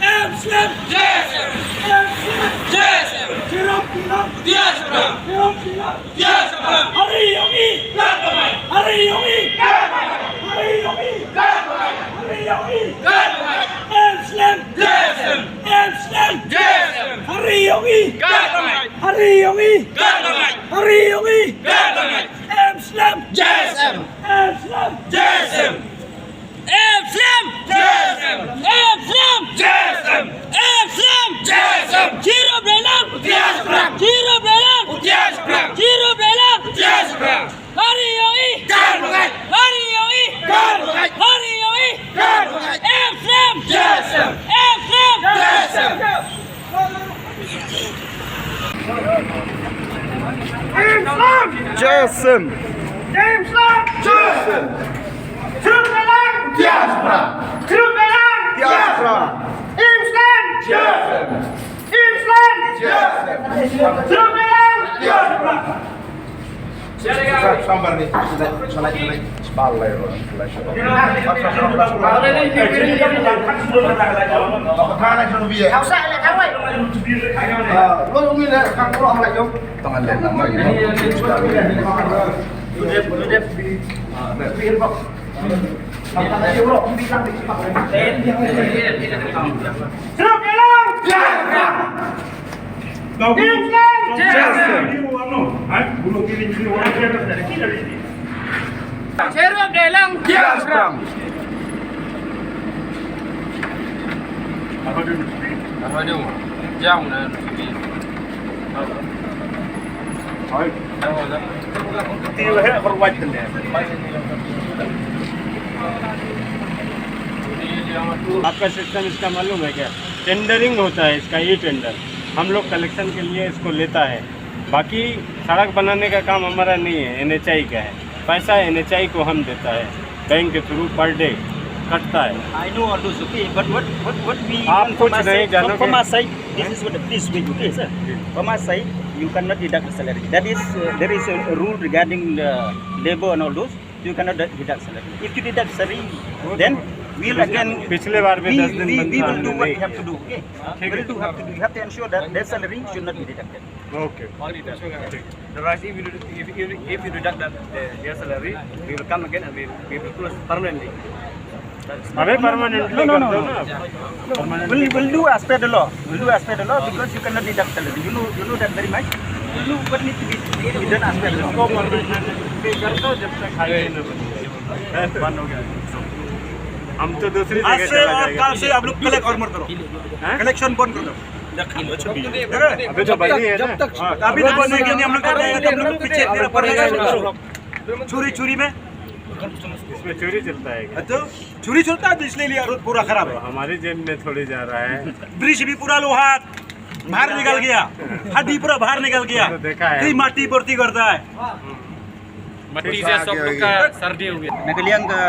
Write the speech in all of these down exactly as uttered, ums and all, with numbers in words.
M Slim! Jai Slim! M Slim! Jai Slim! Jai Slim! Jai Slim! Jai Slim! Hari Yogi! Hari Yogi! Hari Yogi! Hari Yogi! M Slim! Jai Slim! M Slim! Jai Slim! Hari Yogi! Hari Yogi! Hari Yogi! M Slim! Jai Slim! M Slim! Jai Slim! M Slim! Jai Slim! M Slim! Jai Slim! M Slim! Jai Slim! Chirup Deilang! Utias Prang! Chirup Deilang! Utias Prang! Chirup Deilang! Utias Prang! Hari Yogi! Kar Bangai! Hari Yogi! Kar Bangai! Hari Yogi! Kar Bangai! M Slim! Jai Slim! M Slim! Jai Slim! Jai Slim! Jai Slim! Jai Slim! Chirup Deilang! Diaspora! Chirup Deilang! Diaspora! M Slim! Jai Slim! M Slim! Jai Slim! Chirup Deilang! Diaspora! Chirup Deilang! Jai Slim! Jai Slim! Chirup Deilang! Jai Slim! आपका सिस्टम इसका मालूम है क्या? टेंडरिंग होता है इसका, ई टेंडर। हम लोग कलेक्शन के लिए इसको लेता है। बाकी सड़क बनाने का काम हमारा नहीं है, एनएचआई का है। पैसा एनएचआई को हम देता है, बैंक के थ्रू पर डे कटता है। I know all those, okay, but what, what, what we आप want from कुछ our नहीं side, जानो from, from कि our side, this is what, please wait, okay, sir? जी। From our side, you cannot deduct the salary. That is, uh, there is a rule regarding the labor and all those. You cannot de-, deduct salary. If you deduct salary, वो तो then we'll again, पिछले बार भी we, दस दिन we, बंद we था, will do हमने what नहीं we have to किया। Do, okay? ठीक है। We'll do have to do. You have to ensure that their salary should not be deducted. Okay. Only that. ठीक। Otherwise, if you, if, if, if you deduct that, the, their salary, we will come again and we, we will close permanently. अबे, permanently कर दो ना। We'll, we'll do as per the law. We'll do as per the law because you cannot deduct salary. You know, you know that very much. We'll do what needs to be, be done as per the law. इसको permanently कर दो जब तक हाईवे न बने। बंद हो गया। हम तो दूसरी जगह चला जाएगा। आज से और कल से आप लोग कलेक्ट और मत करो। हैं? कलेक्शन बंद कर दो। अबे तो बनी है ना। हाँ। अभी तो बनी है, हम लोग कर रहे हैं, तो हम लोग पीछे मेरा पड़ जाएगा। चोरी, चोरी में। इसमें चोरी चलता है क्या? हाँ, तो चोरी चलता है, तो इसलिए लिया, रोड पूरा खराब है। तो हमारी जेब में थोड़ी जा रहा है। ब्रिज भी पूरा लोहा बाहर निकल गया, हड्डी पूरा बाहर निकल गया। तो देखा है। फिर माटी भर्ती करता है। Mati je sop ka sardi hu gaya. Na ka liang ka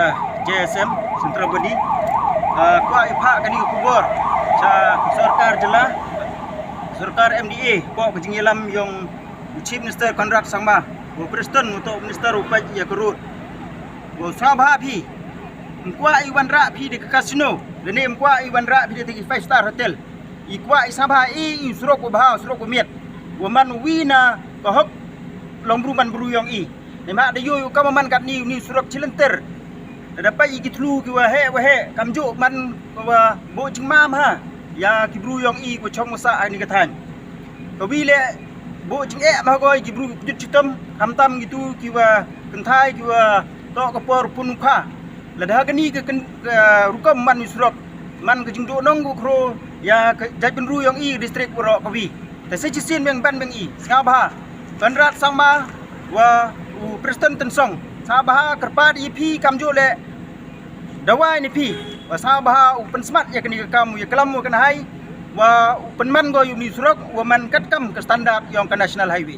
J S M Central Body, ah, kwah ïa pha kane ka khubor sha sorkar jylla, sorkar M D A, hapoh ka jingïalam yong u Chief Minister Conrad Sangma, u Prestone, u toh minister u peit ïa ka road. Wa sngewbha phi, ym kwah ïa wanrah phi da ka casino, lane ym kwah ïa wanrah phi da ka five star hotel. I kwah i sngewbha i, i surok u bha, surok u miat. Wa man uwi na ka hok long bru man bru yong i. Namar da ïoh ïoh ka man katni uni surok chilynter. Da peit i ki thlu ki wa heh wa heh, kam ju man ka wa buh jingmam ha ïa ki bru yong i ki wa chong wa sah ha kani ka thaiñ. Ka wi leh buh jingeh ma ha kawei ki bru ki jut chitom, khamtam kitu ki wa kynthai ki wa toh ka por pun u kha. Lada ha kani ka kyn-, ka rukom man u surok, man ka jingduh nong ka khro ïa ka jaitbynriew yong i district baroh kawi. Te sa shisien biang ban biang i sngewbha Conrad Sangma wa u Preston Tynsong, sngewbha kyrpad ïa phi kamjooh leh dawai na phi, wa sngewbha u pynsmat ïa kane ka kam, u ïa klam wa kane hai, wa u pynman go ïa une u surok wa man katkam ka standard yong ka National Highway.